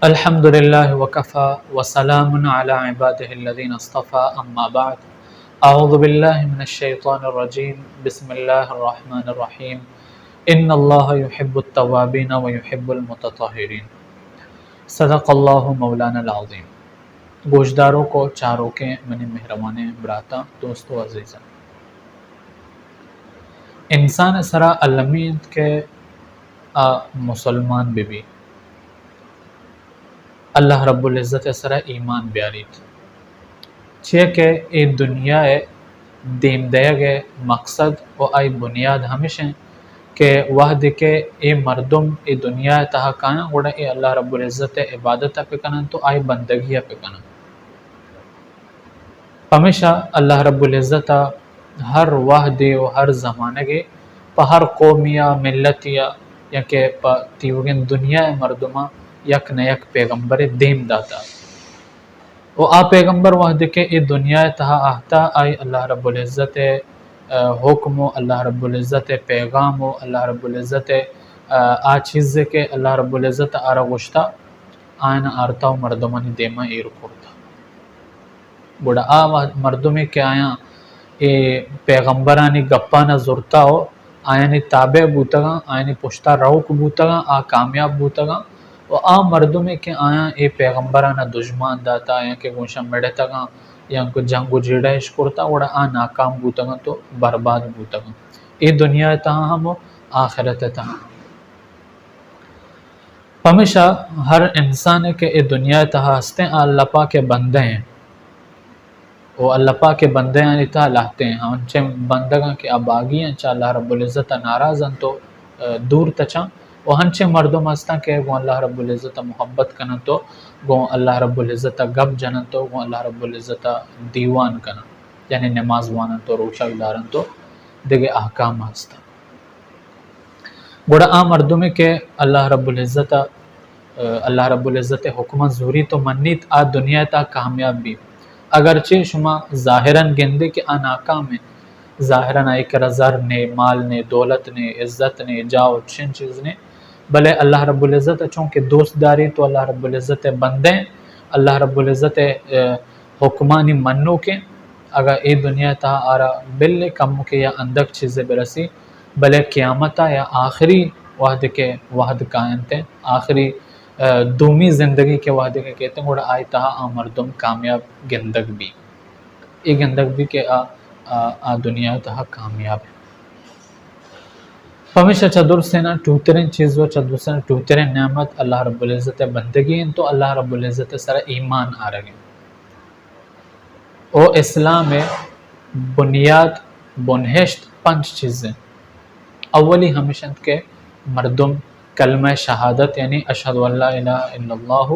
الحمد لله وكفى وسلام على عباده الذين اصطفى، أما بعد. أعوذ بالله من الشيطان الرجيم. بسم الله الرحمن الرحيم. إن الله يحب التوابين ويحب المتطهرين. صدق الله مولانا العظيم. گوشداروک و چاروکیں منی مہروانیں براتاں، دوست و عزیزاں، انسان ءِ سرا المی انت کہ آ مسلمان بہ بی، اللہ رب العزت ءِ سرا ایمان بیاریت، چیا کہ اے دنیا ءِ دیم دئیگ ءِ مقصد و آئی بنیاد ہمیش انت کہ وہدے کہ اے مردم اے دنیا ءِ تہا کایاں، گڑا اے اللہ رب العزت ءِ عبادت ءَ بکننت و آئی بندگی ءَ بکننت۔ پمیشا اللہ رب العزت ءَ ہر وہدے و ہر زمانگے پہ ہر قومے ءَ، ملتے ءَ، یا کہ پہ تیوگیں دنیا ءِ مردماں یک نہ یک پیغمبرے دیم داتا۔ و آ پیغمبر وہدے کہ اے دنیا ءِ تہا آہتا، آئی اللہ رب العزت ءِ، آ، حکم و اللہ رب العزت ءِ پیغام و اللہ رب العزت ءِ، آ، آ چیزے کہ اللہ رب العزت ءَ آرا گوشتا، آیانا آرتا و مردمانی دیما ایر کرتا۔ گڑا آ مردمے کہ آیاں اے پیغمبرانی گپانا زرتا و آیانی تابع بوتگاں، آیانی پشتا روک بوتگاں، آ کامیاب بوتگاں۔ و آ مردمے کہ آیاں اے پیغمبرانا دژمان داتا، آیاں کہ گوشاں مڑتگاں یا کہ جنگ و جیڑہ اش کرتا، گڑا آ ناکام بوتگاں تو برباد بوتگاں، اے دنیا ءِ تہا ہم و آخرت ءِ تہا ہم۔ پمیشا ہر انسانے کہ اے دنیا ءِ تہا ہستیں، آ اللہ پاک ءِ بندہ ایں و اللہ پاک ءِ بندہانی تہا لہتیں۔ انچیں بندگاں کہ آ باغی انت، چہ اللہ رب العزت ءَ ناراض انت و، آ، دور تچاں، و انچیں مردم ہستاں کہ گوں اللہ رب العزت ءَ محبت کننت و گوں اللہ رب العزت ءَ گپ جننت و گوں اللہ رب العزت ءَ دیوان کننت، یعنی نماز واننت و روچگ دارنت و دگہ احکام ہستاں۔ گڑا آ مردمے کہ اللہ رب العزت ءَ، اللہ رب العزت ءِ حکماں زوریت و منیت، آ دنیا ءِ تہا کامیاب بیت۔ اگرچہ شما ظاہراً گندے کہ آ ناکام انت، ظاہراً آئی کرا زر نے، مال نے، دولت نے، عزت نے، جاہ و چشیں چیز نے، بلے اللہ رب العزت ءَ چونکہ دوست داریت و اللہ رب العزت ءِ بندہ انت، اللہ رب العزت ءِ، آ، حکمانی منوک انت، اگاں اے دنیا ءِ تہا آرا بلے کمکے یا اندک چیزے برسی، بلے قیامت ءَ یا آخری وہدے کہ وہد کاینت، آخری، آ، دومی زندگی کہ وہدے کہ کیت، گڑا آئی تہا آ مردم کامیاب گندگ بی۔ اے گندگ بی کہ آ، آ، آ دنیا ءِ تہا کامیاب انت۔ پمیشا چہ درستینا ٹوتریں چیز و چہ درستینا ٹوتریں نعمت اللہ رب العزت ءِ بندگی انت و اللہ رب العزت ءِ سرا ایمان آرگ انت۔ و اسلام ءِ بنیاد، بنہشت پنچ چیز انت۔ اولی ہمیش انت کہ مردم کلمہ شہادت، یعنی اشہد ان لا الہ الا اللہ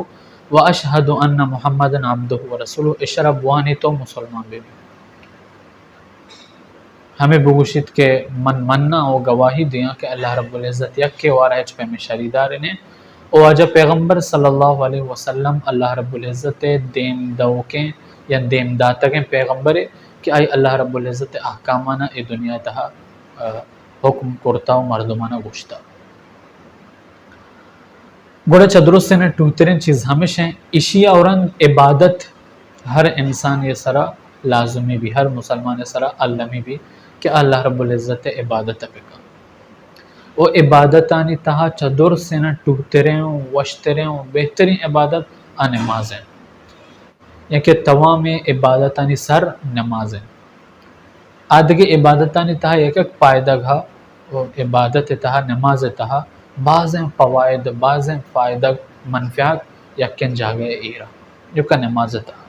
و اشہد ان محمدا عبدہ و رسولہ، اشرا بوانیت و مسلمان بہ بیت۔ ہمے بگوشیت کہ من مناں و گواہی دیاں کہ اللہ رب العزت یکے و آرا ہچ پیمیں شریدارے نے، و واجہ پیغمبر صلی اللہ علیہ وسلم اللہ رب العزت ءِ دیم دئوکیں یا دیم داتگیں پیغمبرے کہ آئی اللہ رب العزت ءِ احکامانا اے دنیا ءِ تہا، آ، حکم کرتا و مردمانا گوشتا۔ گڑا چہ درستینا ٹوتریں چیز ہمیش انت، ایشی ءَ رند عبادت ہر انسانے ءِ سرا لازمی بی، ہر مسلمانے ءِ سرا المی بی کہ اللہ رب العزت ءِ عبادت ءَ بکن۔ و عبادتانی تہا چہ درستینا ٹوتریں و وشتریں و بہتریں عبادت آ نماز انت، یا کہ توامیں عبادتانی سر نماز انت۔ آ دگہ عبادتانی تہا یک یک پائدگ ہا، و عبادت ءِ تہا، نماز ءِ تہا بازیں فوائد، بازیں فائدگ، منفعت یکیں جاگہ ءَ ایرا، یکا نماز ءِ تہا۔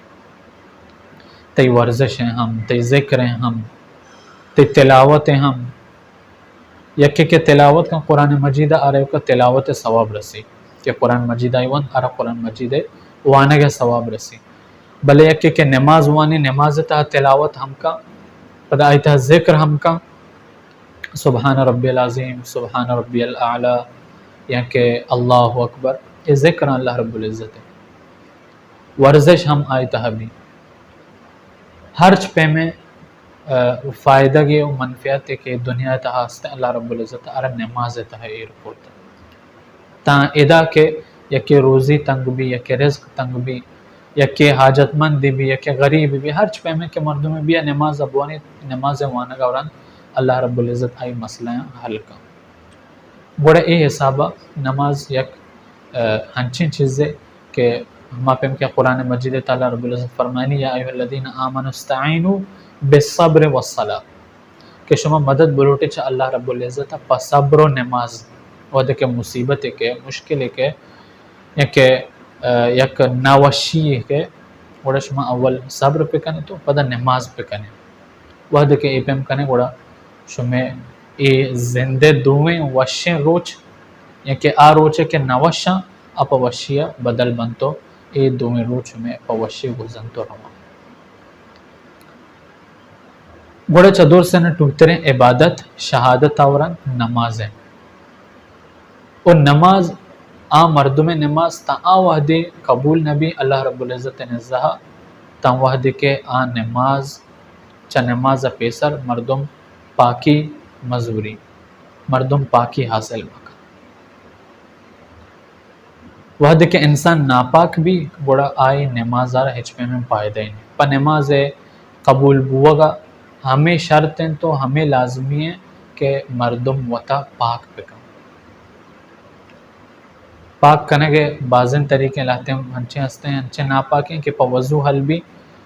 تئی ورزش ءِ ہم، تئی ذکر ءِ ہم، تئی تلاوت ءِ ہم۔ یکے کہ تلاوت کن قرآن مجید ءَ، آرا یکا تلاوت ءِ ثواب رسی، کہ قرآن مجید ءَ وند، آرا قرآن مجید ءِ وانگ ءِ ثواب رسی۔ بلے یکے کہ نماز وانی، نماز ءِ تہا تلاوت ہم کن، پدا آئی تہا ذکر ہم کن، سبحان ربی العظیم، سبحان ربی الاعلی، یا کہ اللہ اکبر، اے ذکر اللہ رب العزت ءِ۔ ورزش ہم آئی تہا بی۔ ہرچ پیمیں، آ، فائدگے و منفعتے کہ دنیا ءِ تہا ہستیں، اللہ رب العزت ءَ آرا نماز ءِ تہا ایر کرت۔ تاں ادا کہ یکے روزی تنگ بی، یکے رزق تنگ بی، یکے حاجت مند بی، یکے غریب بی، ہرچ پیمیں کہ مردمے بی، نماز ءَ بوانی، نماز ءِ وانگ ءَ رند اللہ رب العزت آئی مسئلہ ءَ حل کن۔ گڑا اے حساب ءَ نماز یک، ءَ، ہنچیں چیزے کہ ہما پیم کہ قرآن مجید ءَ تعالی رب العزت فرمانی، یا ایھا الذین آمنوا استعینوا بالصبر والصلاۃ، کہ شما مدد بلوٹے چہ اللہ رب العزت ءَ پہ صبر و نماز، وھدے کہ مصیبتے کہ مشکلے کہ یا کہ، ءَ، یک ناوشی کہ گڑا شما اول صبر بکنے تو پدا نماز بکنے۔ وھدے کہ اے پیم کنے گڑا شمے اے زندے دوئیں وشیں روچ، یا کہ آ روچے کہ نوشاں، آ پہ وشی ءَ بدل بنت و اے دوئیں روچ شمے پہ وشی گوزنت و رواں۔ گڑا چہ درسیں ٹوتریں عبادت شہادت ءَ رند نماز ایں۔ و نماز، آ مردمے نماز تاں آ وھدے قبول نبی اللہ رب العزت ءِ نزہ ءَ، تاں وھدے کہ آ نماز، چہ نماز ءَ پیسر مردم پاکی مزوری، مردم پاکی حاصل مکن۔ وھدے کہ انسان ناپاک بی، گڑا آئی نماز ءَ را ہچ پیمیں پائدہ ئے نیں۔ پہ نماز ءِ قبول بوگ ءَ ہمے شرط انت و ہمے لازمی انت کہ مردم وتا پاک بکن۔ پاک کنگ ءِ بازیں طریقے لہتیں ہنچیں ہستیں، ہنچیں ناپاکیں کہ پہ وضو حل بی،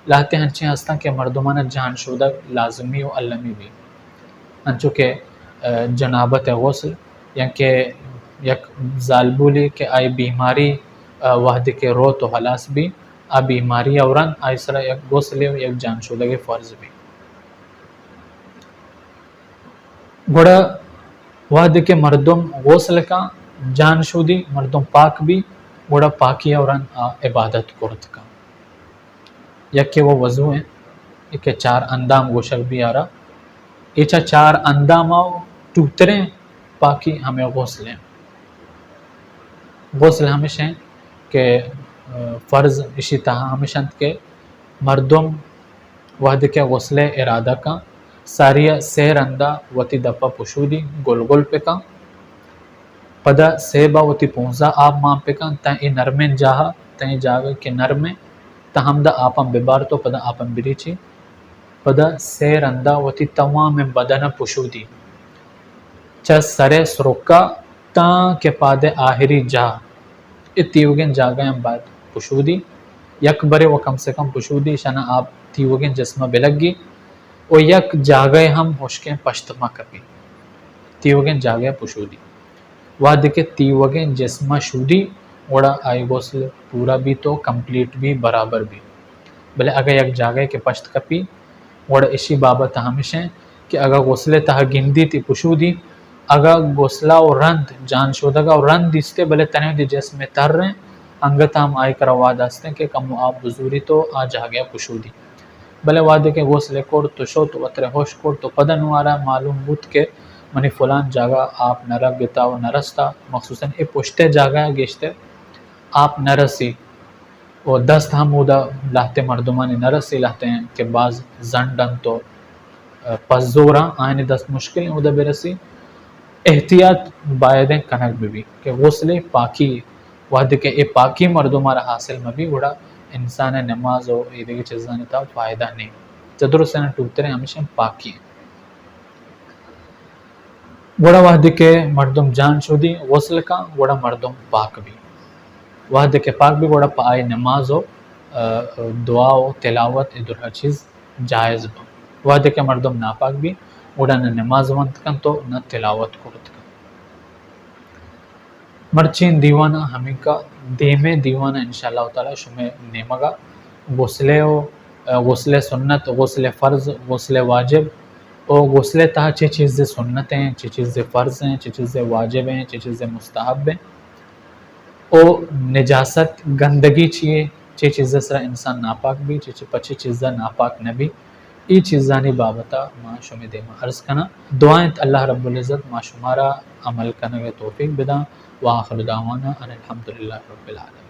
لہتیں ہنچیں ہستاں کہ مردمانا جان شودگ لازمی و المی بی۔ انچو کہ، ءَ، جنابت ءِ غسل، یا کہ یک زالبولے کہ آئی بیماری، ءَ، وھدے کہ روت و ہلاس بی، آ بیماری ءَ رند آئی سرا یک غسلے و یک جان شودگے فرض بی۔ گڑا وھدے کہ مردم غسل کن، جان شودی، مردم پاک بی، گڑا پاکی ءَ رند آ عبادت کرت کن۔ یکے و وضو ایں، یکے چار اندام گوشگ بی آرا۔ اے چہ چار اندام ءَ ٹوتریں پاکی ہمے غسل ایں۔ غسل ہمیش ایں کہ، ءَ، فرض اشی تہا ہمیش انت کہ مردم وھدے کہ غسل ءِ ارادہ کن، ساری ءَ سے رندا وتی دپ ءَ پشودی، گل گل بکن۔ پدا سیب ءَ وتی پونز ءَ آپ مان بکن، تاں اے نرمیں جاہ ءَ، تاں اے جاگہ کہ نرمیں، تاں ہمدا آپاں ببارت و پدا آپاں بریچی۔ پدا سے رندا وتی توامیں بدن ءَ پشودی۔ چہ سر ءِ سرک ءَ تاں کہ پاد ءِ آہری جاہ، اے تیوگیں جاگہ ءَ باید پشودی۔ یک برے و کم سے کم پشودی، اشانا آپ تیوگیں جسم ءَ بلگی و یک جاگہ ءَ ہم ہشکیں پشت مہ کپی۔ تیوگیں جاگہ ءَ پشودی۔ وھدے کہ تیوگیں جسم ءَ شودی، گڑا آئی غسل پورا بیت و کمپلیٹ بی، برابر بی۔ بلے اگہ یک جاگہ ءَ کہ پشت کپی، گڑا اشی بابت ہمیش ایں کہ اگہ غسل ءِ تہا گندی تی پشودی، اگہ غسل ءَ و رند، جان شودگ ءَ و رند دیستے، بلے تنے وتی جسم ءِ تر ایں، انگت ہم آئی کرا وھد ہستیں کہ کمو آپ بزوری تو آ جاگہ ءَ پشودی۔ بلے وھدے کہ غسل کرت و شت و وترے ہشک کرت و پدا نوں آرا معلوم بوت کہ منی فلان جاگہ آپ نہ رگتا و نہ رستا، مخصوصاً اے پشت ءِ جاگہ ءَ گیشتر آپ نہ رسی و دست ہم اودا لہتے مردمانی نہ رسی، لہتے کہ باز زنڈ انت و پزوراں، آیانی دست مشکل ایں اودا برسی۔ احتیاط بایدیں کنگ بہ بی کہ غسل پاکی، وھدے کہ اے پاکی مردم ءَ را حاصل مہ بی، گڑا انسان ءِ نماز و اے دگہ چیزانی تہا فائدہ نیں۔ چہ درستیں ٹوتریں ہمیش ایں پاکی۔ گڑا وھدے کہ مردم جان شودی غسل کن، گڑا مردم پاک بی۔ وھدے کہ پاک بی، گڑا پہ آئی نماز و، ءَ، دعا و تلاوت اے درہ چیز جائز بنت۔ وھدے کہ مردم ناپاک بی، گڑا نہ نماز ونت کنت و نہ تلاوت کرت کنت۔ مرچیں دیوان ءَ ہمینکا، دیمے دیوان ءَ انشاءاللہ تعالی شمے نیمگا غسلے و، ءَ، غسل سنت، غسل فرض، غسل واجب و غسل تہا چے چیز سنت ایں، چے چیز فرض ایں، چے چیز واجب ایں، چے چیز مستحب ایں و نجاست، گندگی چیے، چے چیز سرا انسان ناپاک بی، چے چی-، پہ چے چیزا ناپاک نبی۔ اے چیزانی بابت ءَ ما شمے دیما عرض کناں۔ دعا انت اللہ رب العزت ما شمارا عمل کنگ ءِ توفیق بداں۔ وآخر دعوانا ان الحمدللہ رب العالمین۔